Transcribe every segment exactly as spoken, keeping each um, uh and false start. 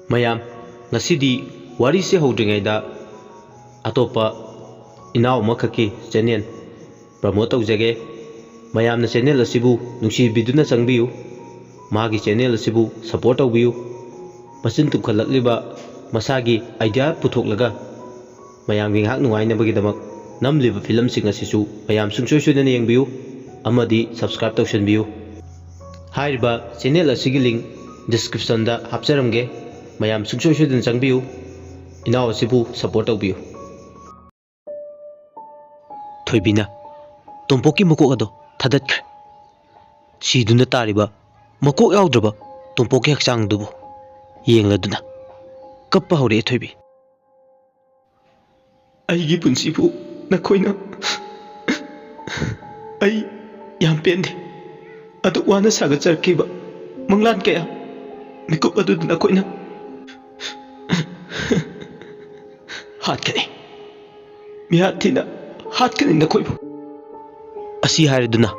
ꯃꯌꯥꯝ, ꯉꯁꯤꯗꯤ ꯋꯥꯔꯤꯁꯦ ꯍꯧꯗ꯭ꯔꯤꯉꯩꯗ ꯑꯇꯣꯞꯄ ꯏꯅꯥꯎ ꯑꯃꯈꯛꯀꯤ ꯆꯦꯅꯦꯜ ꯄ꯭ꯔꯃꯣꯠ ꯇꯧꯖꯒꯦ꯫ ꯃꯌꯥꯝꯅ ꯆꯦꯅꯦꯜ ꯑꯁꯤꯕꯨ ꯅꯨꯡꯁꯤꯕꯤꯗꯨꯅ ꯆꯪꯕꯤꯌꯨ꯫ ꯃꯥꯒꯤ ꯆꯦꯅꯦꯜ ꯑꯁꯤꯕꯨ ꯁꯄꯣꯔꯠ ꯇꯧꯕꯤꯌꯨ꯫ ꯃꯆꯤꯟ ꯇꯨꯝꯈꯠꯂꯛꯂꯤꯕ ꯃꯁꯥꯒꯤ ꯑꯥꯏꯗꯤꯌꯥ ꯄꯨꯊꯣꯛꯂꯒ ꯃꯌꯥꯝꯒꯤ ꯉꯥꯏꯍꯥꯛ ꯅꯨꯡꯉꯥꯏꯅꯕꯒꯤꯗꯃꯛ ꯅꯝꯂꯤꯕ ꯐꯤꯂꯝꯁꯤꯡ ꯑꯁꯤꯁꯨ ꯃꯌꯥꯝ ꯁꯨꯡꯁꯣꯏ ꯁꯣꯏꯗꯅ ꯌꯦꯡꯕꯤꯌꯨ ꯑꯃꯗꯤ ꯁꯕꯁꯀ꯭ꯔꯥꯏꯕ ꯇꯧꯁꯤꯟꯕꯤꯌꯨ꯫ ꯍꯥꯏꯔꯤꯕ ꯆꯦꯅꯦꯜ ꯑꯁꯤꯒꯤ ꯂꯤꯡ ꯗꯤꯁꯀ꯭ꯔꯤꯞꯁꯟꯗ ꯍꯥꯞꯆꯔꯝꯒꯦ꯫ ꯃꯌꯥꯝ ꯁꯨꯡꯁꯣꯏ ꯁꯣꯏꯗꯅ ꯆꯪꯕꯤꯌꯨ꯫ ꯏꯅꯥꯎ ꯑꯁꯤꯕꯨ ꯁꯄꯣꯔꯠ ꯇꯧꯕꯤꯌꯨ꯫ ꯊꯣꯏꯕꯤꯅ ꯇꯣꯝꯄꯣꯛꯀꯤ ꯃꯀꯣꯛ ꯑꯗꯣ ꯊꯥꯗꯠꯈ꯭ꯔꯦ꯫ ꯁꯤꯗꯨꯅ ꯇꯥꯔꯤꯕ ꯃꯀꯣꯛ ꯌꯥꯎꯗ꯭ꯔꯕ ꯇꯣꯝꯄꯣꯛꯀꯤ ꯍꯛꯆꯥꯡꯗꯨꯕꯨ ꯌꯦꯡꯂꯗꯨꯅ ꯀꯞꯄ ꯍꯧꯔꯛꯑꯦ ꯊꯣꯏꯕꯤ꯫ ꯑꯩꯒꯤ ꯄꯨꯟꯁꯤꯕꯨ ꯅꯈꯣꯏꯅ, ꯑꯩ ꯌꯥꯝ ꯄꯦꯟꯗꯦ꯫ ꯑꯗꯨꯛ ꯋꯥꯅ ꯁꯥꯒꯠꯆꯔꯛꯈꯤꯕ ꯃꯪꯂꯥꯟ ꯀꯌꯥ ꯃꯤꯀꯨꯞ ꯑꯗꯨꯗ ꯅꯈꯣꯏꯅ ꯍꯥꯠꯀꯅꯤ꯫ ꯃꯤꯍꯥꯠ ꯊꯤꯅ ꯍꯥꯠꯀꯅꯤ ꯅꯈꯣꯏꯕꯨ꯫ ꯑꯁꯤ ꯍꯥꯏꯔꯗꯨꯅ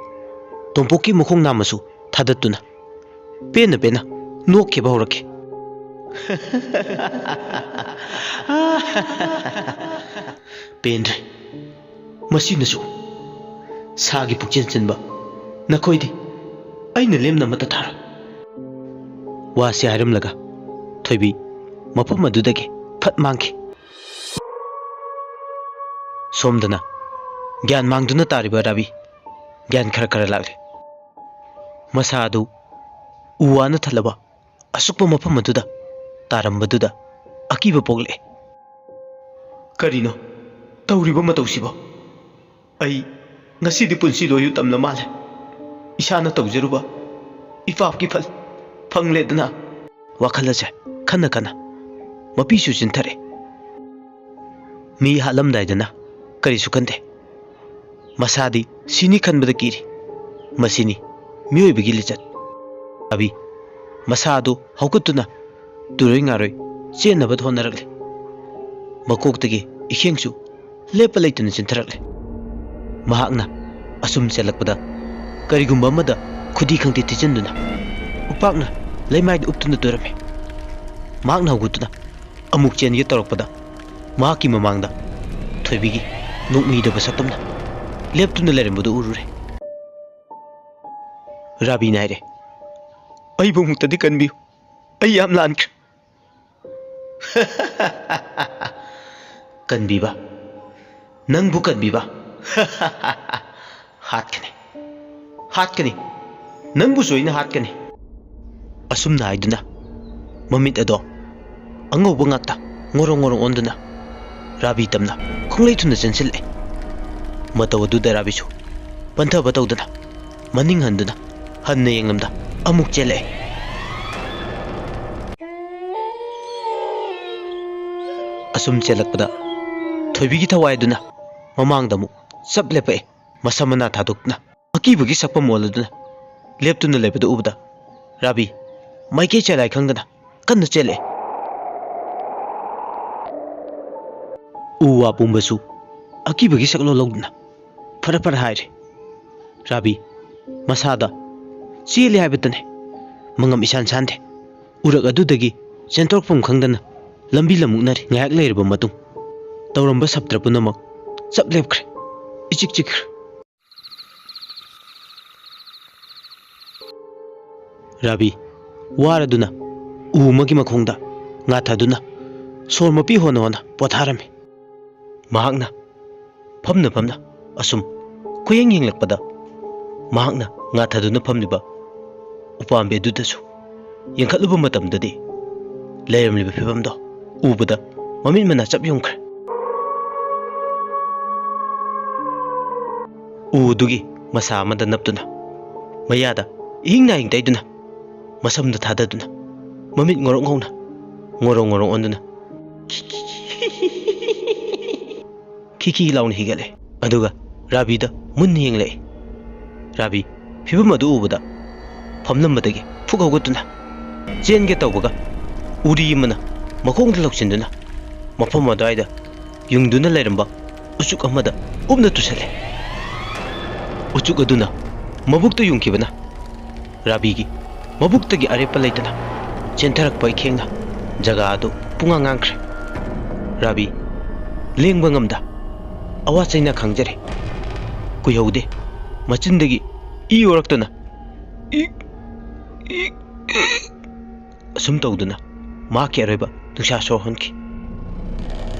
ꯇꯣꯝꯄꯣꯛꯀꯤ ꯃꯈꯣꯡ ꯅꯥꯝꯃꯁꯨ ꯊꯥꯗꯠꯇꯨꯅ ꯄꯦꯟꯅ ꯄꯦꯟꯅ ꯅꯣꯛꯈꯤꯕ ꯍꯧꯔꯛꯈꯤ꯫ ꯄꯦꯟꯗ꯭ꯔꯦ꯫ ꯃꯁꯤꯅꯁꯨ ꯁꯥꯒꯤ ꯄꯨꯛꯆꯦꯟ ꯆꯦꯟꯕ ꯅꯈꯣꯏꯗꯤ ꯑꯩꯅ ꯂꯦꯝꯅ ꯑꯃꯠꯇ ꯊꯥꯔꯣꯏ꯫ ꯋꯥꯁꯤ ꯍꯥꯏꯔꯝꯂꯒ ꯊꯣꯏꯕꯤ ꯃꯐꯝ ꯑꯗꯨꯗꯒꯤ ꯐꯠ ꯃꯥꯡꯈꯤ꯫ ꯁꯣꯝꯗꯅ ꯒ꯭ꯌꯥꯟ ꯃꯥꯡꯗꯨꯅ ꯇꯥꯔꯤꯕ ꯔꯥꯕꯤ ꯒ꯭ꯌꯥꯟ ꯈꯔ ꯈꯔ ꯂꯥꯛꯂꯦ꯫ ꯃꯁꯥ ꯑꯗꯨ ꯎ ꯋꯥꯅ ꯊꯜꯂꯕ ꯑꯁꯨꯛꯄ ꯃꯐꯝ ꯑꯗꯨꯗ ꯇꯥꯔꯝꯕꯗꯨꯗ ꯑꯀꯤꯕ ꯄꯣꯛꯂꯛꯑꯦ꯫ ꯀꯔꯤꯅꯣ ꯇꯧꯔꯤꯕ ꯃꯇꯧꯁꯤꯕꯣ? ꯑꯩ ꯉꯁꯤꯗꯤ ꯄꯨꯟꯁꯤ ꯂꯣꯏꯌꯨ ꯇꯝꯂ ꯃꯥꯜꯂꯦ꯫ ꯏꯁꯥꯅ ꯇꯧꯖꯔꯨꯕ ꯏꯄꯥꯞꯀꯤ ꯐꯜ ꯐꯪꯂꯦꯗꯅ꯫ ꯋꯥꯈꯜ ꯑꯁꯦ ꯈꯟꯅ ꯈꯟꯅ ꯃꯄꯤꯁꯨ ꯆꯤꯟꯊꯔꯦ꯫ ꯃꯤ ꯍꯥꯠꯂꯝꯗꯥꯏꯗꯅ ꯀꯔꯤꯁꯨ ꯈꯟꯗꯦ꯫ ꯃꯁꯥꯗꯤ ꯁꯤꯅꯤ ꯈꯟꯕꯗ ꯀꯤꯔꯤ꯫ ꯃꯁꯤꯅꯤ ꯃꯤꯑꯣꯏꯕꯒꯤ ꯂꯤꯆꯠ꯫ ꯑꯕꯤ ꯃꯁꯥ ꯑꯗꯨ ꯍꯧꯒꯠꯇꯨꯅ ꯇꯨꯔꯣꯏ ꯉꯥꯔꯣꯏ ꯆꯦꯟꯅꯕ ꯍꯣꯠꯅꯔꯛꯂꯤ꯫ ꯃꯀꯣꯛꯇꯒꯤ ꯏꯈꯦꯡꯁꯨ ꯂꯦꯞꯄ ꯂꯩꯇꯅ ꯆꯦꯟꯊꯔꯛꯂꯤ꯫ ꯃꯍꯥꯛꯅ ꯑꯁꯨꯝ ꯆꯦꯜꯂꯛꯄꯗ ꯀꯔꯤꯒꯨꯝꯕ ꯑꯃꯗ ꯈꯨꯗꯤ ꯈꯪꯗꯦ ꯊꯤꯖꯤꯟꯗꯨꯅ ꯎꯄꯥꯛꯅ ꯂꯩꯃꯥꯏꯗ ꯎꯞꯇꯨꯅ ꯇꯨꯔꯝꯃꯤ꯫ ꯃꯍꯥꯛꯅ ꯍꯧꯒꯠꯇꯨꯅ ꯑꯃꯨꯛ ꯆꯦꯟꯒꯦ ꯇꯧꯔꯛꯄꯗ, ꯃꯍꯥꯛꯀꯤ ꯃꯃꯥꯡꯗ ꯊꯣꯏꯕꯤꯒꯤ ꯅꯣꯛꯃꯤꯗꯕ ꯁꯛꯇꯝꯅ ꯂꯦꯞꯇꯨꯅ ꯂꯩꯔꯝꯕꯗꯨ ꯎꯔꯨꯔꯦ꯫ ꯔꯥꯕꯤꯅ ꯍꯥꯏꯔꯦ, "ꯑꯩꯕꯨ ꯑꯃꯨꯛꯇꯗꯤ ꯀꯟꯕꯤꯌꯨ, ꯑꯩ ꯌꯥꯝ ꯂꯥꯟꯈ꯭ꯔꯦ꯫" "ꯀꯟꯕꯤꯕ? ꯅꯪꯕꯨ ꯀꯟꯕꯤꯕ? ꯍꯥꯠꯀꯅꯤ, ꯍꯥꯠꯀꯅꯤ, ꯅꯪꯕꯨꯁꯨ ꯑꯩꯅ ꯍꯥꯠꯀꯅꯤ꯫" ꯑꯁꯨꯝꯅ ꯍꯥꯏꯗꯨꯅ ꯃꯃꯤꯠ ꯑꯗꯣ ꯑꯉꯧꯕ ꯉꯥꯛꯇ ꯉꯣꯔꯣꯡ ꯉꯣꯔꯣꯡ ꯑꯣꯟꯗꯨꯅ ꯔꯥꯕꯤ ꯇꯝꯅ ꯈꯣꯡꯂꯩ ꯊꯨꯅ ꯆꯦꯟꯁꯤꯜꯂꯛꯑꯦ꯫ ꯃꯇꯧ ꯑꯗꯨꯗ ꯔꯥꯕꯤꯁꯨ ꯄꯟꯊꯕ ꯇꯧꯗꯅ ꯃꯅꯤꯡ ꯍꯟꯗꯨꯅ ꯍꯟꯅ ꯌꯦꯡꯂꯝꯗ ꯑꯃꯨꯛ ꯆꯦꯜꯂꯛꯑꯦ꯫ ꯑꯁꯨꯝ ꯆꯦꯜꯂꯛꯄꯗ ꯊꯣꯏꯕꯤꯒꯤ ꯊꯋꯥꯏ ꯑꯗꯨꯅ ꯃꯃꯥꯡꯗ ꯑꯃꯨꯛ ꯆꯞ ꯂꯦꯞꯄꯛꯑꯦ꯫ ꯃꯁꯝ ꯃꯅꯥ ꯊꯥꯗꯣꯛꯇꯨꯅ ꯑꯀꯤꯕꯒꯤ ꯁꯛꯐꯝ ꯑꯣꯜꯂꯗꯨꯅ ꯂꯦꯞꯇꯨꯅ ꯂꯩꯕꯗꯨ ꯎꯕꯗ ꯔꯥꯕꯤ ꯃꯥꯏꯀꯩ ꯆꯦꯜꯂꯥꯏ ꯈꯪꯗꯅ ꯀꯟꯅ ꯆꯦꯜꯂꯛꯑꯦ꯫ ꯎ ꯋꯥ ꯄꯨꯝꯕꯁꯨ ꯑꯀꯤꯕꯒꯤ ꯁꯛꯂꯣꯟ ꯂꯧꯗꯨꯅ ꯐꯔ ꯐꯔ ꯍꯥꯏꯔꯦ꯫ ꯔꯥꯕꯤ ꯃꯁꯥꯗ ꯆꯦꯜꯂꯤ ꯍꯥꯏꯕꯇꯅꯦ ꯃꯉꯝ ꯏꯁꯥꯟ ꯁꯥꯟꯗꯦ꯫ ꯎꯔꯛ ꯑꯗꯨꯗꯒꯤ ꯆꯦꯟꯊꯣꯔꯛꯐꯝ ꯈꯪꯗꯅ ꯂꯝꯕꯤ ꯂꯝꯃꯨꯛꯅꯔꯦ꯫ ꯉꯥꯏꯍꯥꯛ ꯂꯩꯔꯕ ꯃꯇꯨꯡ ꯇꯧꯔꯝꯕ ꯁꯞꯇ꯭ꯔ ꯄꯨꯝꯅꯃꯛ ꯆꯞ ꯂꯦꯞꯈ꯭ꯔꯦ꯫ ꯏꯆꯤꯛ ꯆꯤꯛꯈ꯭ꯔꯦ꯫ ꯔꯥꯕꯤ ꯋꯥꯔꯗꯨꯅ ꯎ ꯑꯃꯒꯤ ꯃꯈꯣꯡꯗ ꯉꯥꯊꯗꯨꯅ ꯁꯣꯔ ꯃꯄꯤ ꯍꯣꯟꯅ ꯍꯣꯟꯅ ꯄꯣꯊꯥꯔꯝꯃꯤ꯫ ꯃꯍꯥꯛꯅ ꯐꯝꯅ ꯐꯝꯅ ꯑꯁꯨꯝ ꯈꯨꯌꯦꯡ ꯌꯦꯡꯂꯛꯄꯗ, ꯃꯍꯥꯛꯅ ꯉꯥꯊꯗꯨꯅ ꯐꯝꯂꯤꯕ ꯎꯄꯥꯝꯕꯤ ꯑꯗꯨꯗꯁꯨ ꯌꯦꯡꯈꯠꯂꯨꯕ ꯃꯇꯝꯗꯗꯤ, ꯂꯩꯔꯝꯂꯤꯕ ꯐꯤꯕꯝꯗꯣ ꯎꯕꯗ ꯃꯃꯤꯠ ꯃꯅꯥ ꯆꯞ ꯌꯨꯡꯈ꯭ꯔꯦ꯫ ꯎ ꯑꯗꯨꯒꯤ ꯃꯁꯥ ꯑꯃꯗ ꯅꯞꯇꯨꯅ, ꯃꯌꯥꯗ ꯏꯍꯤꯡ ꯅꯥꯍꯤꯡ ꯇꯩꯗꯨꯅ, ꯃꯁꯝꯗ ꯊꯥꯗꯗꯨꯅ, ꯃꯃꯤꯠ ꯉꯧꯔꯣꯛ ꯉꯧꯅ, ꯉꯣꯔꯣꯡ ꯉꯣꯔꯣꯡ ꯑꯣꯟꯗꯨꯅ, ꯈꯤꯈꯤ ꯂꯥꯎꯅ ꯍꯤꯒꯠꯂꯦ꯫ ꯑꯗꯨꯒ ꯔꯥꯕꯤꯗ ꯃꯨꯟꯅ ꯌꯦꯡꯂꯛꯑꯦ꯫ ꯔꯥꯕꯤ ꯐꯤꯕꯝ ꯑꯗꯨ ꯎꯕꯗ ꯐꯝꯂꯝꯕꯗꯒꯤ ꯐꯨꯛ ꯍꯧꯒꯠꯇꯨꯅ ꯆꯦꯟꯒꯦ ꯇꯧꯕꯒ, ꯎꯔꯤ ꯑꯃꯅ ꯃꯈꯣꯡꯗ ꯂꯧꯁꯤꯟꯗꯨꯅ ꯃꯐꯝ ꯑꯗꯨꯋꯥꯏꯗ ꯌꯨꯡꯗꯨꯅ ꯂꯩꯔꯝꯕ ꯎꯆꯨꯛ ꯑꯃꯗ ꯎꯞꯅ ꯇꯨꯁꯜꯂꯦ꯫ ꯎꯆꯨꯛ ꯑꯗꯨꯅ ꯃꯕꯨꯛꯇ ꯌꯨꯡꯈꯤꯕꯅ ꯔꯥꯕꯤꯒꯤ ꯃꯕꯨꯛꯇꯒꯤ ꯑꯔꯦꯞꯄ ꯂꯩꯇꯅ ꯆꯦꯟꯊꯔꯛꯄ ꯏꯈꯦꯡꯅ ꯖꯒꯥ ꯑꯗꯨ ꯄꯨꯡꯉꯥꯡ ꯉꯥꯡꯈ꯭ꯔꯦ꯫ ꯔꯥꯕꯤ ꯂꯦꯡꯕ ꯉꯝꯗ ꯑꯋꯥ ꯆꯩꯅ ꯈꯥꯡꯖꯔꯦ꯫ ꯀꯨꯏꯍꯧꯗꯦ, ꯃꯆꯤꯟꯗꯒꯤ ꯏ ꯑꯣꯔꯛꯇꯨꯅ "ꯏꯛ, ꯏꯛ, ꯏꯛ" ꯑꯁꯨꯝ ꯇꯧꯗꯨꯅ ꯃꯍꯥꯛꯀꯤ ꯑꯔꯣꯏꯕ ꯅꯨꯡꯁꯥ ꯁꯣꯔ ꯍꯣꯟꯈꯤ꯫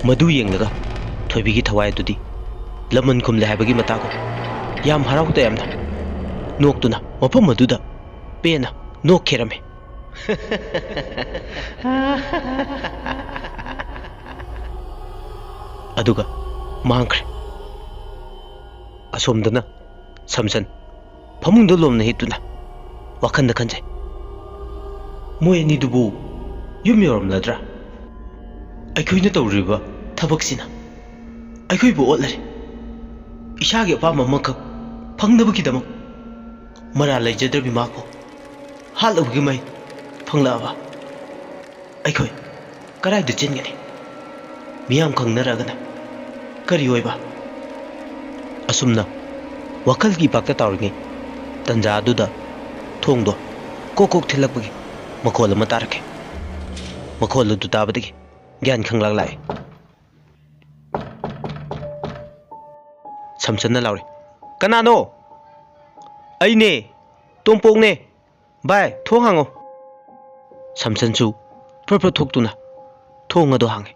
ꯃꯗꯨ ꯌꯦꯡꯂꯒ ꯊꯣꯏꯕꯤꯒꯤ ꯊꯋꯥꯏ ꯑꯗꯨꯗꯤ ꯂꯃꯟ ꯈꯨꯝꯂꯦ ꯍꯥꯏꯕꯒꯤ ꯃꯇꯥꯒꯨꯝ ꯌꯥꯝ ꯍꯔꯥꯎ ꯇꯌꯥꯝꯅ ꯅꯣꯛꯇꯨꯅ ꯃꯐꯝ ꯑꯗꯨꯗ ꯄꯦꯟꯅ ꯅꯣꯛꯈꯤꯔꯝꯃꯤ꯫ ꯑꯗꯨꯒ ꯃꯥꯡꯈ꯭ꯔꯦ꯫ ꯑꯁꯣꯝꯗꯅ ꯁꯝꯁꯟ ꯐꯃꯨꯡꯗ ꯂꯣꯝꯅ ꯍꯤꯞꯇꯨꯅ ꯋꯥꯈꯜꯗ ꯈꯟꯖꯩ, "ꯃꯣꯏ ꯑꯅꯤꯗꯨꯕꯨ ꯌꯨꯝ ꯌꯧꯔꯝꯂꯗ꯭ꯔꯥ? ꯑꯩꯈꯣꯏꯅ ꯇꯧꯔꯤꯕ ꯊꯕꯛꯁꯤꯅ ꯑꯩꯈꯣꯏꯕꯨ ꯑꯣꯠꯂꯔꯦ꯫ ꯏꯁꯥꯒꯤ ꯑꯄꯥꯝꯕ ꯑꯃꯈꯛ ꯐꯪꯅꯕꯒꯤꯗꯃꯛ ꯃꯔꯥꯜ ꯂꯩꯖꯗ꯭ꯔꯕꯤ ꯃꯥꯄꯨ ꯍꯥꯠꯂꯨꯕꯒꯤ ꯃꯍꯩ ꯐꯪꯂꯛꯑꯕ ꯑꯩꯈꯣꯏ ꯀꯗꯥꯏꯗ ꯆꯦꯟꯒꯅꯤ? ꯃꯤꯌꯥꯝ ꯈꯪꯅꯔꯛꯑꯒꯅ ꯀꯔꯤ ꯑꯣꯏꯕ?" ꯑꯁꯨꯝꯅ ꯋꯥꯈꯜꯒꯤ ꯏꯄꯥꯛꯇ ꯇꯥꯎꯔꯤꯉꯩ ꯇꯟꯖꯥ ꯑꯗꯨꯗ ꯊꯣꯡꯗꯣ ꯀꯣꯛ ꯀꯣꯛ ꯊꯤꯜꯂꯛꯄꯒꯤ ꯃꯈꯣꯜ ꯑꯃ ꯇꯥꯔꯛꯈꯤ꯫ ꯃꯈꯣꯜ ꯑꯗꯨ ꯇꯥꯕꯗꯒꯤ ꯒ꯭ꯌꯥꯟ ꯈꯪꯂꯥꯛ ꯂꯥꯛꯑꯦ꯫ ꯁꯝꯁꯟꯅ ꯂꯥꯎꯔꯦ, "ꯀꯅꯥꯅꯣ?" "ꯑꯩꯅꯦ, ꯇꯣꯝꯄꯣꯛꯅꯦ꯫ ꯚꯥꯏ, ꯊꯣꯡ ꯍꯥꯡꯉꯣ꯫" ꯁꯝꯁꯟꯁꯨ ꯐ꯭ꯔꯞ ꯐ꯭ꯔꯞ ꯊꯣꯛꯇꯨꯅ ꯊꯣꯡ ꯑꯗꯨ ꯍꯥꯡꯉꯦ꯫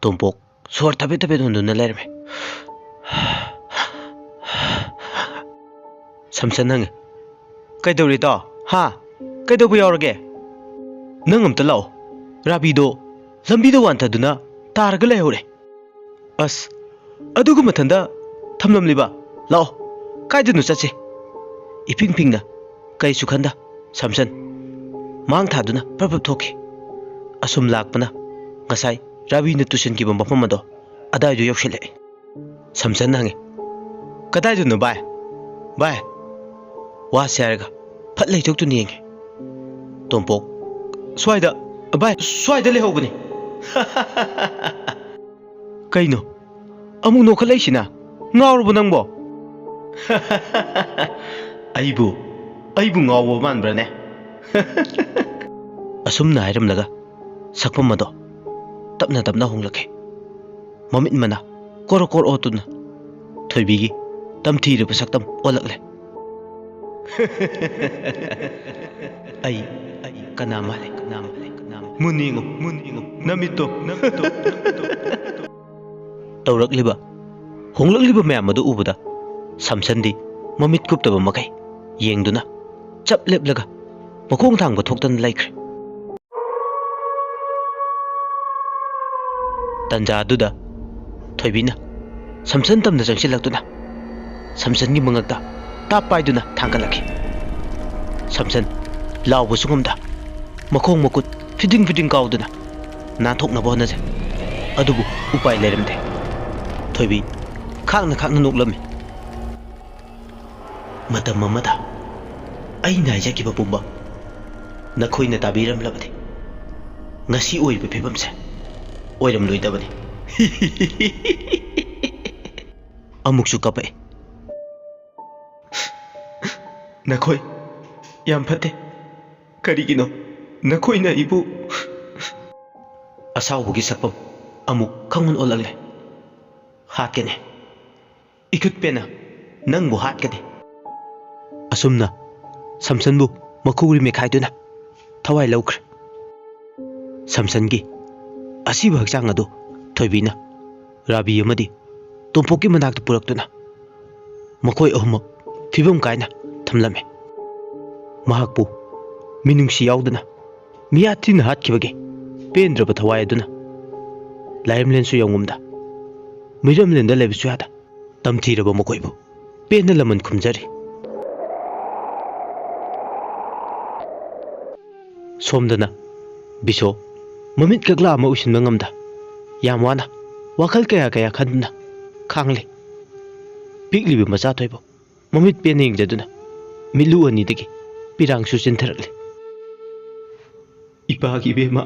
ꯇꯣꯝꯄꯣꯛ ꯁꯣꯔ ꯊꯕꯦꯠ ꯊꯕꯦꯠ ꯍꯣꯟꯗꯨꯅ ꯂꯩꯔꯝꯃꯦ꯫ ꯁꯝꯁꯟ ꯍꯪꯉꯦ, "ꯀꯩꯗꯧꯔꯦ ꯏꯇꯥꯎ? ꯍꯥ? ꯀꯩꯗꯧꯕ ꯌꯥꯎꯔꯒꯦ? ꯅꯪ ꯑꯝꯇ ꯂꯥꯛꯑꯣ꯫ ꯔꯥꯕꯤꯗꯣ ꯂꯝꯕꯤꯗ ꯋꯥꯟꯊꯗꯨꯅ ꯇꯥꯔꯒ ꯂꯩꯍꯧꯔꯦ꯫" "ꯑꯁ, ꯑꯗꯨꯒ ꯃꯊꯟꯗ ꯊꯝꯂꯝꯂꯤꯕ? ꯂꯥꯛꯑꯣ, ꯀꯥꯏꯗꯅꯣ ꯆꯠꯁꯦ꯫" ꯏꯐꯤꯡ ꯐꯤꯡꯅ ꯀꯔꯤꯁꯨ ꯈꯟꯗ ꯁꯝꯁꯟ ꯃꯥꯡ ꯊꯥꯗꯨꯅ ꯄ꯭ꯔꯞ ꯄ꯭ꯔꯞ ꯊꯣꯛꯈꯤ꯫ ꯑꯁꯨꯝ ꯂꯥꯛꯄꯅ ꯉꯁꯥꯏ ꯔꯥꯕꯤꯅ ꯇꯨꯁꯤꯟꯈꯤꯕ ꯃꯐꯝ ꯑꯗꯣ ꯑꯗꯥꯏꯗꯣ ꯌꯧꯁꯤꯜꯂꯛꯑꯦ꯫ ꯁꯝꯁꯟꯅ ꯍꯪꯉꯦ, "ꯀꯗꯥꯏꯗꯅꯣ ꯚꯥꯏ? ꯚꯥꯏ, ꯋꯥꯁꯦ" ꯍꯥꯏꯔꯒ ꯐꯠ ꯂꯩꯊꯣꯛꯇꯨꯅ ꯌꯦꯡꯉꯦ꯫ ꯇꯣꯝꯄꯣꯛ, "ꯁ꯭ꯋꯥꯏꯗ, ꯚꯥꯏ, ꯁ꯭ꯋꯥꯏꯗ ꯂꯩꯍꯧꯕꯅꯤ꯫" "ꯀꯩꯅꯣ? ꯑꯃꯨꯛ ꯅꯣꯛꯈꯠꯂꯛꯏꯁꯤꯅ? ꯉꯥꯎꯔꯕꯣ ꯅꯪꯕꯣ?" "ꯑꯩꯕꯨ, ꯑꯩꯕꯨ ꯉꯥꯎꯕ ꯃꯥꯟꯕ꯭ꯔꯅꯦ?" ꯑꯁꯨꯝꯅ ꯍꯥꯏꯔꯝꯂꯒ ꯁꯛꯐꯝ ꯑꯗꯣ ꯇꯞꯅ ꯇꯞꯅ ꯍꯣꯡꯂꯛꯈꯤ꯫ ꯃꯃꯤꯠ ꯃꯅꯥ ꯀꯣꯔ ꯀꯣꯔ ꯑꯣꯠꯇꯨꯅ ꯊꯣꯏꯕꯤꯒꯤ ꯇꯝꯊꯤꯔꯕ ꯁꯛꯇꯝ ꯑꯣꯜꯂꯛꯂꯦ꯫ "ꯑꯩ, ꯑꯩ ꯀꯅꯥ ꯃꯥꯜꯂꯦ, ꯀꯅꯥ ꯃꯥꯜꯂꯦ, ꯀꯅꯥ ꯃꯥꯜꯂꯦ? ꯃꯨꯟꯅ ꯌꯦꯡꯉꯨ, ꯃꯨꯟꯅ ꯌꯦꯡꯉꯨ, ꯅꯃꯤꯠꯇꯣ, ꯅꯃꯤꯠꯇꯣ, ꯅꯃꯤꯠꯇꯣ, ꯅꯃꯤꯠꯇꯣ꯫" ꯇꯧꯔꯛꯂꯤꯕ ꯍꯣꯡꯂꯛꯂꯤꯕ ꯃꯌꯥꯝ ꯑꯗꯨ ꯎꯕꯗ ꯁꯝꯁꯟꯗꯤ ꯃꯃꯤꯠ ꯀꯨꯞꯇꯕ ꯃꯈꯩ ꯌꯦꯡꯗꯨꯅ ꯆꯞ ꯂꯦꯞꯂꯒ ꯃꯈꯣꯡ ꯊꯥꯡꯕ ꯊꯣꯛꯇꯅ ꯂꯩꯈ꯭ꯔꯦ꯫ ꯇꯟꯖꯥ ꯑꯗꯨꯗ ꯊꯣꯏꯕꯤꯅ ꯁꯝꯁꯟ ꯇꯝꯅ ꯆꯪꯁꯤꯜꯂꯛꯇꯨꯅ ꯁꯝꯁꯟꯒꯤ ꯃꯉꯛꯇ ꯇꯥꯞ ꯄꯥꯏꯗꯨꯅ ꯊꯥꯡꯒꯠꯂꯛꯈꯤ꯫ ꯁꯝꯁꯟ ꯂꯥꯎꯕꯁꯨ ꯉꯝꯗ ꯃꯈꯣꯡ ꯃꯈꯨꯠ ꯐꯤꯗꯤꯡ ꯐꯤꯗꯤꯡ ꯀꯥꯎꯗꯨꯅ ꯅꯥꯟꯊꯣꯛꯅꯕ ꯍꯣꯠꯅꯖꯩ꯫ ꯑꯗꯨꯕꯨ ꯎꯄꯥꯏ ꯂꯩꯔꯝꯗꯦ꯫ ꯊꯣꯏꯕꯤ ꯈꯥꯡꯅ ꯈꯥꯡꯅ ꯅꯣꯛꯂꯝꯃꯤ꯫ "ꯃꯇꯝ ꯑꯃꯗ ꯑꯩꯅ ꯍꯥꯏꯖꯈꯤꯕ ꯄꯨꯝꯕ ꯅꯈꯣꯏꯅ ꯇꯥꯕꯤꯔꯝꯂꯕꯗꯤ ꯉꯁꯤ ꯑꯣꯏꯔꯤꯕ ꯐꯤꯕꯝꯁꯦ ꯑꯣꯏꯔꯝꯂꯣꯏꯗꯕꯅꯤ꯫" ꯑꯃꯨꯛꯁꯨ ꯀꯞꯄꯛꯑꯦ꯫ "ꯅꯈꯣꯏ ꯌꯥꯝ ꯐꯠꯇꯦ꯫ ꯀꯔꯤꯒꯤꯅꯣ ꯅꯈꯣꯏꯅ ꯑꯩꯕꯨ?" ꯑꯁꯥꯎꯕꯒꯤ ꯁꯛꯐꯝ ꯑꯃꯨꯛ ꯈꯪꯑꯣꯟ ꯑꯣꯜꯂꯛꯂꯦ꯫ "ꯍꯥꯠꯀꯅꯤ, ꯏꯈꯨꯠ ꯄꯦꯟꯅ ꯅꯪꯕꯨ ꯍꯥꯠꯀꯅꯤ꯫" ꯑꯁꯨꯝꯅ ꯁꯝꯁꯟꯕꯨ ꯃꯈꯨꯒ꯭ꯔꯤ ꯃꯦꯈꯥꯏꯗꯨꯅ ꯊꯋꯥꯏ ꯂꯧꯈ꯭ꯔꯦ꯫ ꯁꯝꯁꯟꯒꯤ ꯑꯁꯤꯕ ꯍꯛꯆꯥꯡ ꯑꯗꯨ ꯊꯣꯏꯕꯤꯅ ꯔꯥꯕꯤ ꯑꯃꯗꯤ ꯇꯣꯝꯄꯣꯛꯀꯤ ꯃꯅꯥꯛꯇ ꯄꯨꯔꯛꯇꯨꯅ ꯃꯈꯣꯏ ꯑꯍꯨꯝꯃꯛ ꯐꯤꯕꯝ ꯀꯥꯏꯅ ꯊꯝꯂꯝꯃꯤ꯫ ꯃꯍꯥꯛꯄꯨ ꯃꯤꯅꯨꯡꯁꯤ ꯌꯥꯎꯗꯅ ꯃꯤꯌꯥ ꯊꯤꯅ ꯍꯥꯠꯈꯤꯕꯒꯤ ꯄꯦꯟꯗ꯭ꯔꯕ ꯊꯋꯥꯏ ꯑꯗꯨꯅ ꯂꯥꯏꯔꯝꯂꯦꯟꯁꯨ ꯌꯧꯉꯝꯗ ꯃꯤꯔꯝꯂꯦꯟꯗ ꯂꯩꯕꯁꯨ ꯌꯥꯗ ꯇꯝꯊꯤꯔꯕ ꯃꯈꯣꯏꯕꯨ ꯄꯦꯟꯅ ꯂꯃꯟ ꯈꯨꯝꯖꯔꯤ꯫ ꯁꯣꯝꯗꯅ ꯕꯤꯁꯣ ꯃꯃꯤꯠ ꯀꯛꯂꯥ ꯑꯃ ꯎꯏꯁꯤꯟꯕ ꯉꯝꯗ ꯌꯥꯝ ꯋꯥꯅ ꯋꯥꯈꯜ ꯀꯌꯥ ꯀꯌꯥ ꯈꯟꯗꯨꯅ ꯈꯥꯡꯂꯤ꯫ ꯄꯤꯛꯂꯤꯕ ꯃꯆꯥꯊꯣꯏꯕꯨ ꯃꯃꯤꯠ ꯄꯦꯟꯅ ꯌꯦꯡꯖꯗꯨꯅ ꯃꯤꯠꯂꯨ ꯑꯅꯤꯗꯒꯤ ꯄꯤꯔꯥꯡꯁꯨ ꯆꯦꯟꯊꯔꯛꯂꯤ꯫ ꯏꯄꯥꯒꯤ ꯏꯕꯦꯝꯃ,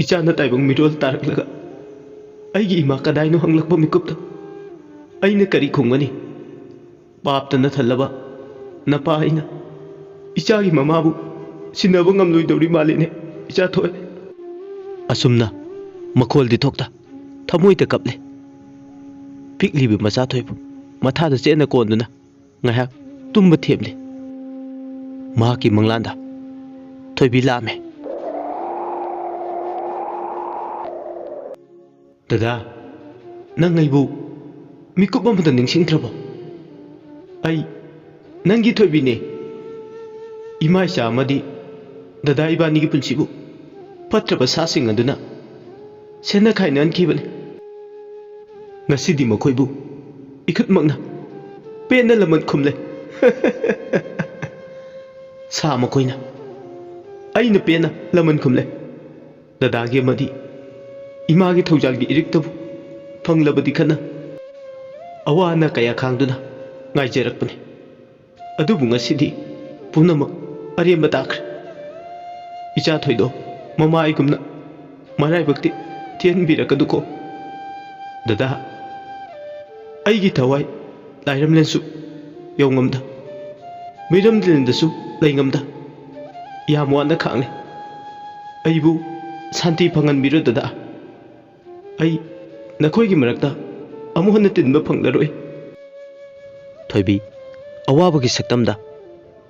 ꯏꯆꯥꯅ ꯇꯥꯏꯕꯪ ꯃꯤꯔꯣꯜ ꯇꯥꯔꯛꯂꯒ ꯑꯩꯒꯤ ꯏꯃꯥ ꯀꯗꯥꯏꯅꯣ ꯍꯪꯂꯛꯄ ꯃꯤꯀꯨꯞꯇ ꯑꯩꯅ ꯀꯔꯤ ꯈꯨꯝꯒꯅꯤ? ꯄꯥꯞꯇ ꯅꯊꯜꯂꯕ ꯅꯄꯥ ꯑꯩꯅ ꯏꯆꯥꯒꯤ ꯃꯃꯥꯕꯨ ꯁꯤꯟꯅꯕ ꯉꯝꯂꯣꯏꯗꯧꯔꯤ ꯃꯥꯜꯂꯤꯅꯦ, ꯏꯆꯥ ꯊꯣꯏ꯫ ꯑꯁꯨꯝꯅ ꯃꯈꯣꯜꯗꯤ ꯊꯣꯛꯇ ꯊꯃꯣꯏꯗ ꯀꯞꯂꯦ꯫ ꯄꯤꯛꯂꯤꯕ ꯃꯆꯥ ꯊꯣꯏꯕꯨ ꯃꯊꯥꯗ ꯆꯦꯠꯅ ꯀꯣꯟꯗꯨꯅ ꯉꯥꯏꯍꯥꯛ ꯇꯨꯝꯕ ꯊꯦꯝꯂꯤ꯫ ꯃꯍꯥꯛꯀꯤ ꯃꯪꯂꯥꯟꯗ ꯊꯣꯏꯕꯤ ꯂꯥꯛꯑꯝꯃꯦ꯫ "ꯗꯗꯥ, ꯅꯪ ꯑꯩꯕꯨ ꯃꯤꯀꯨꯞ ꯑꯃꯗ ꯅꯤꯡꯁꯤꯡꯗ꯭ꯔꯕꯣ? ꯑꯩ ꯅꯪꯒꯤ ꯊꯣꯏꯕꯤꯅꯦ꯫ ꯏꯃꯥ ꯏꯆꯥ ꯑꯃꯗꯤ ꯗꯗꯥ ꯏꯕꯥꯅꯤꯒꯤ ꯄꯨꯟꯁꯤꯕꯨ ꯐꯠꯇ꯭ꯔꯕ ꯁꯥꯁꯤꯡ ꯑꯗꯨꯅ ꯁꯦꯟꯅ ꯈꯥꯏꯅꯍꯟꯈꯤꯕꯅꯤ꯫ ꯉꯁꯤꯗꯤ ꯃꯈꯣꯏꯕꯨ ꯏꯈꯨꯠꯃꯛꯅ ꯄꯦꯟꯅ ꯂꯃꯟ ꯈꯨꯝꯂꯦ꯫" "ꯁꯥ ꯃꯈꯣꯏꯅ ꯑꯩꯅ ꯄꯦꯟꯅ ꯂꯃꯟ ꯈꯨꯝꯂꯦ꯫ ꯗꯗꯥꯒꯤ ꯑꯃꯗꯤ ꯏꯃꯥꯒꯤ ꯊꯧꯖꯥꯜꯒꯤ ꯏꯔꯤꯛꯇꯕꯨ ꯐꯪꯂꯕꯗꯤ ꯈꯟꯅ ꯑꯋꯥ ꯑꯅꯥ ꯀꯌꯥ ꯈꯥꯡꯗꯨꯅ ꯉꯥꯏꯖꯔꯛꯄꯅꯤ꯫ ꯑꯗꯨꯕꯨ ꯉꯁꯤꯗꯤ ꯄꯨꯝꯅꯃꯛ ꯑꯔꯦꯝꯕ ꯇꯥꯈ꯭ꯔꯦ꯫ ꯏꯆꯥ ꯊꯣꯏꯗꯣ ꯃꯃꯥ ꯑꯩꯒꯨꯝꯅ ꯃꯔꯥꯏꯕꯛꯇꯤ ꯊꯤꯍꯟꯕꯤꯔꯛꯀꯅꯨꯀꯣ꯫ ꯗꯗꯥ, ꯑꯩꯒꯤ ꯊꯋꯥꯏ ꯂꯥꯏꯔꯝꯂꯦꯟꯁꯨ ꯌꯧꯉꯝꯗ, ꯃꯤꯔꯝꯂꯦꯟꯗꯁꯨ ꯂꯩꯉꯝꯗ ꯌꯥꯝ ꯋꯥꯅ ꯈꯥꯡꯂꯦ꯫ ꯑꯩꯕꯨ ꯁꯥꯟꯇꯤ ꯐꯪꯍꯟꯕꯤꯔꯣ ꯗꯗꯥ꯫ ꯑꯩ ꯅꯈꯣꯏꯒꯤ ꯃꯔꯛꯇ ꯑꯃꯨꯛ ꯍꯟꯅ ꯇꯤꯟꯕ ꯐꯪꯂꯔꯣꯏ꯫" ꯊꯣꯏꯕꯤ ꯑꯋꯥꯕꯒꯤ ꯁꯛꯇꯝꯗ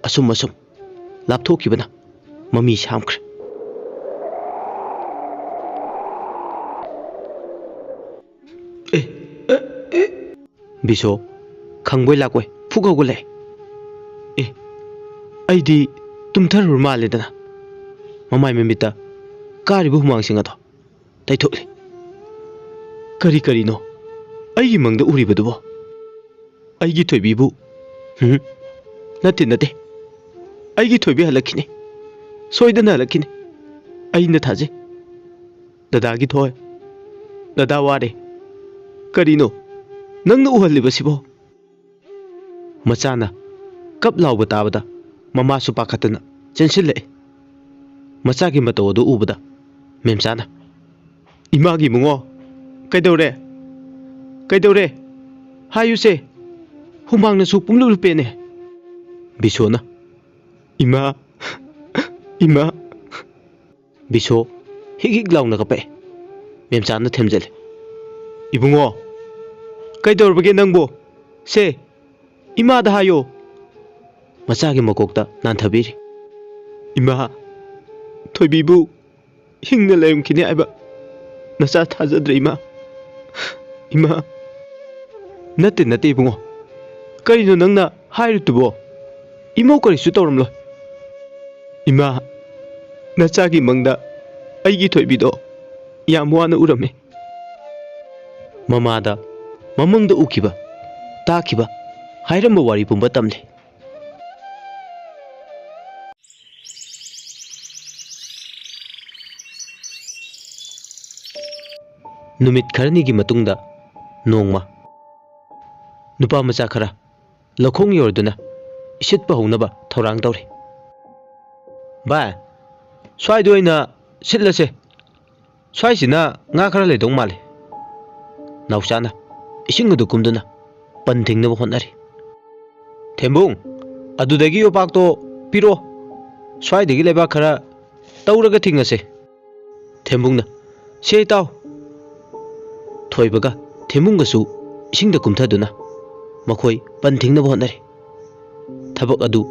ꯑꯁꯨꯝ ꯑꯁꯨꯝ ꯂꯥꯞꯊꯣꯛꯈꯤꯕꯅ ꯃꯃꯤ ꯁꯥꯝꯈ꯭ꯔꯦ꯫ ꯑꯦ, ꯑꯦ, ꯑꯦ꯫ ꯕꯤꯁꯣ ꯈꯪꯕꯣꯏ ꯂꯥꯛꯄꯣꯏ ꯐꯨꯛ ꯍꯧꯒꯠꯂꯛꯑꯦ꯫ "ꯑꯦ, ꯑꯩꯗꯤ ꯇꯨꯝꯊꯔꯨꯔ ꯃꯥꯜꯂꯦꯗꯅ꯫" ꯃꯃꯥꯏ ꯃꯃꯤꯠꯇ ꯀꯥꯔꯤꯕ ꯍꯨꯃꯥꯡꯁꯤꯡ ꯑꯗꯣ ꯇꯩꯊꯣꯛꯂꯤ꯫ "ꯀꯔꯤ ꯀꯔꯤꯅꯣ ꯑꯩꯒꯤ ꯃꯪꯗ ꯎꯔꯤꯕꯗꯨꯕꯣ? ꯑꯩꯒꯤ ꯊꯣꯏꯕꯤꯕꯨ? ꯍꯨꯝ, ꯅꯠꯇꯦ, ꯅꯠꯇꯦ, ꯑꯩꯒꯤ ꯊꯣꯏꯕꯤ ꯍꯜꯂꯛꯈꯤꯅꯤ, ꯁꯣꯏꯗꯅ ꯍꯜꯂꯛꯈꯤꯅꯤ꯫ ꯑꯩꯅ ꯊꯥꯖꯩ꯫ ꯗꯗꯥꯒꯤ ꯊꯣꯏ, ꯗꯗꯥ ꯋꯥꯔꯦ꯫ ꯀꯔꯤꯅꯣ ꯅꯪꯅ ꯎꯍꯜꯂꯤꯕꯁꯤꯕꯣ?" ꯃꯆꯥꯅ ꯀꯞ ꯂꯥꯎꯕ ꯇꯥꯕꯗ ꯃꯃꯥꯁꯨ ꯄꯥꯈꯠꯇꯅ ꯆꯦꯟꯁꯤꯜꯂꯛꯏ꯫ ꯃꯆꯥꯒꯤ ꯃꯇꯧ ꯑꯗꯨ ꯎꯕꯗ ꯃꯦꯝꯆꯥꯅ, "ꯏꯃꯥꯒꯤ ꯏꯕꯨꯡꯉꯣ, ꯀꯩꯗꯧꯔꯦ? ꯀꯩꯗꯧꯔꯦ? ꯍꯥꯏꯌꯨꯁꯦ, ꯍꯨꯃꯥꯡꯅꯁꯨ ꯄꯨꯝꯂꯨꯞ ꯂꯨꯞꯄꯦꯅꯦ꯫" ꯕꯤꯁꯣꯅ, "ꯏꯃꯥ, ꯏꯃꯥ꯫" ꯕꯤꯁꯣ ꯍꯤꯛ ꯍꯤꯛ ꯂꯥꯎꯅ ꯀꯞꯄꯛꯑꯦ꯫ ꯃꯦꯝꯆꯥꯅ ꯊꯦꯝꯖꯤꯜꯂꯦ꯫ "ꯏꯕꯨꯡꯉꯣ, ꯀꯩꯗꯧꯔꯕꯒꯦ ꯅꯪꯕꯨ? ꯁꯦ, ꯏꯃꯥꯗ ꯍꯥꯏꯌꯣ꯫" ꯃꯆꯥꯒꯤ ꯃꯀꯣꯛꯇ ꯅꯥꯟꯊꯕꯤꯔꯤ꯫ "ꯏꯃꯥ, ꯊꯣꯏꯕꯤꯕꯨ ꯍꯤꯡꯅ ꯂꯩꯔꯝꯈꯤꯅꯤ ꯍꯥꯏꯕ ꯅꯆꯥ ꯊꯥꯖꯗ꯭ꯔꯦ, ꯏꯃꯥ꯫ ꯏꯃꯥ꯫" "ꯅꯠꯇꯦ, ꯅꯠꯇꯦ, ꯏꯕꯨꯡꯉꯣ꯫ ꯀꯔꯤꯅꯣ ꯅꯪꯅ ꯍꯥꯏꯔꯤꯗꯨꯕꯣ? ꯏꯃꯧ ꯀꯔꯤꯁꯨ ꯇꯧꯔꯝꯂꯣꯏ꯫ ꯏꯃꯥ, ꯅꯆꯥꯒꯤ ꯃꯪꯗ ꯑꯩꯒꯤ ꯊꯣꯏꯕꯤꯗꯣ ꯌꯥꯝ ꯋꯥꯅ ꯎꯔꯝꯃꯦ꯫" ꯃꯃꯥꯗ ꯃꯃꯪꯗ ꯎꯈꯤꯕ, ꯇꯥꯈꯤꯕ, ꯍꯥꯏꯔꯝꯕ ꯋꯥꯔꯤ ꯄꯨꯝꯕ ꯇꯝꯂꯦ꯫ ꯅꯨꯃꯤꯠ ꯈꯔꯅꯤꯒꯤ ꯃꯇꯨꯡꯗ ꯅꯣꯡꯃ ꯅꯨꯄꯥ ꯃꯆꯥ ꯈꯔ ꯂꯧꯈꯣꯡ ꯌꯧꯔꯗꯨꯅ ꯏꯁꯤꯠꯄ ꯍꯧꯅꯕ ꯊꯧꯔꯥꯡ ꯇꯧꯔꯤ꯫ "ꯚꯥꯏ, ꯁ꯭ꯋꯥꯏꯗ ꯑꯣꯏꯅ ꯁꯤꯠꯂꯁꯦ꯫ ꯁ꯭ꯋꯥꯏꯁꯤꯅ ꯉꯥ ꯈꯔ ꯂꯩꯗꯧ ꯃꯥꯜꯂꯦ꯫" ꯅꯥꯎꯆꯥꯅ ꯏꯁꯤꯡ ꯑꯗꯨ ꯀꯨꯝꯗꯨꯅ ꯄꯟ ꯊꯤꯡꯅꯕ ꯍꯣꯠꯅꯔꯤ꯫ "ꯊꯦꯝꯕꯨꯡ, ꯑꯗꯨꯗꯒꯤ ꯌꯣꯄꯥꯛꯇꯣ ꯄꯤꯔꯛꯑꯣ꯫ ꯁ꯭ꯋꯥꯏꯗꯒꯤ ꯂꯩꯕꯥꯛ ꯈꯔ ꯇꯧꯔꯒ ꯊꯤꯡꯉꯁꯦ꯫" ꯊꯦꯝꯕꯨꯡꯅ, "ꯁꯦ ꯏꯇꯥꯎ꯫" ꯊꯣꯏꯕꯒ ꯊꯦꯝꯕꯨꯡꯒꯁꯨ ꯏꯁꯤꯡꯗ ꯀꯨꯝꯊꯗꯨꯅ ꯃꯈꯣꯏ ꯄꯟ ꯊꯤꯡꯅꯕ ꯍꯣꯠꯅꯔꯤ꯫ ꯊꯕꯛ ꯑꯗꯨ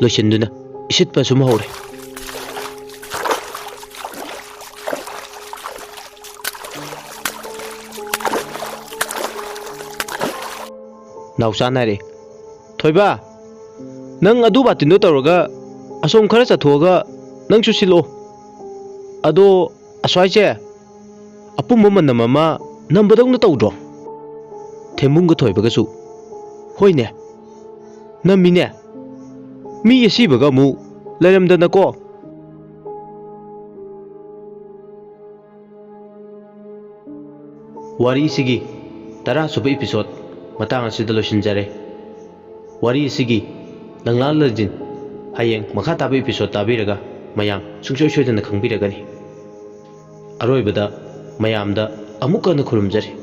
ꯂꯣꯏꯁꯤꯟꯗꯨꯅ ꯏꯁꯤꯠꯄ ꯁꯨꯝ ꯍꯧꯔꯦ꯫ ꯅꯥꯎꯆꯥꯅ ꯍꯥꯏꯔꯛꯑꯦ, "ꯊꯣꯏꯕ, ꯅꯪ ꯑꯗꯨ ꯕꯥꯇꯤꯟꯗꯣ ꯇꯧꯔꯒ ꯑꯁꯣꯝ ꯈꯔ ꯆꯠꯊꯣꯛꯑꯒ ꯅꯪꯁꯨ ꯁꯤꯜꯂꯛꯑꯣ꯫ ꯑꯗꯣ ꯑꯁ꯭ꯋꯥꯏꯁꯦ ꯑꯄꯨꯝꯕ ꯃꯅꯝ ꯑꯃ ꯅꯝꯕꯗꯧꯅ ꯇꯧꯗ꯭ꯔꯣ?" ꯊꯦꯝꯕꯨꯡꯒ ꯊꯣꯏꯕꯒꯁꯨ, "ꯍꯣꯏꯅꯦ, ꯅꯝꯃꯤꯅꯦ꯫ ꯃꯤ ꯑꯁꯤꯕꯒ ꯑꯃꯨꯛ ꯂꯩꯔꯝꯗꯅꯀꯣ꯫" ꯋꯥꯔꯤꯁꯤꯒꯤ ꯇꯔꯥ ꯁꯨꯕ episode ꯃꯇꯥꯡ ꯑꯁꯤꯗ ꯂꯣꯏꯁꯤꯟꯖꯔꯦ꯫ ꯋꯥꯔꯤ ꯑꯁꯤꯒꯤ ꯂꯪꯂꯥ ꯂꯥꯏꯖꯤꯟ ꯍꯌꯦꯡ ꯃꯈꯥ ꯇꯥꯕ episode ꯇꯥꯕꯤꯔꯒ ꯃꯌꯥꯝ ꯁꯨꯡꯁꯣꯏ ꯁꯣꯏꯗꯅ ꯈꯪꯕꯤꯔꯒꯅꯤ꯫ ꯑꯔꯣꯏꯕꯗ ꯃꯌꯥꯝꯗ ꯑꯃꯨꯛꯀ ꯍꯟꯅ ꯈꯨꯔꯨꯝꯖꯔꯤ꯫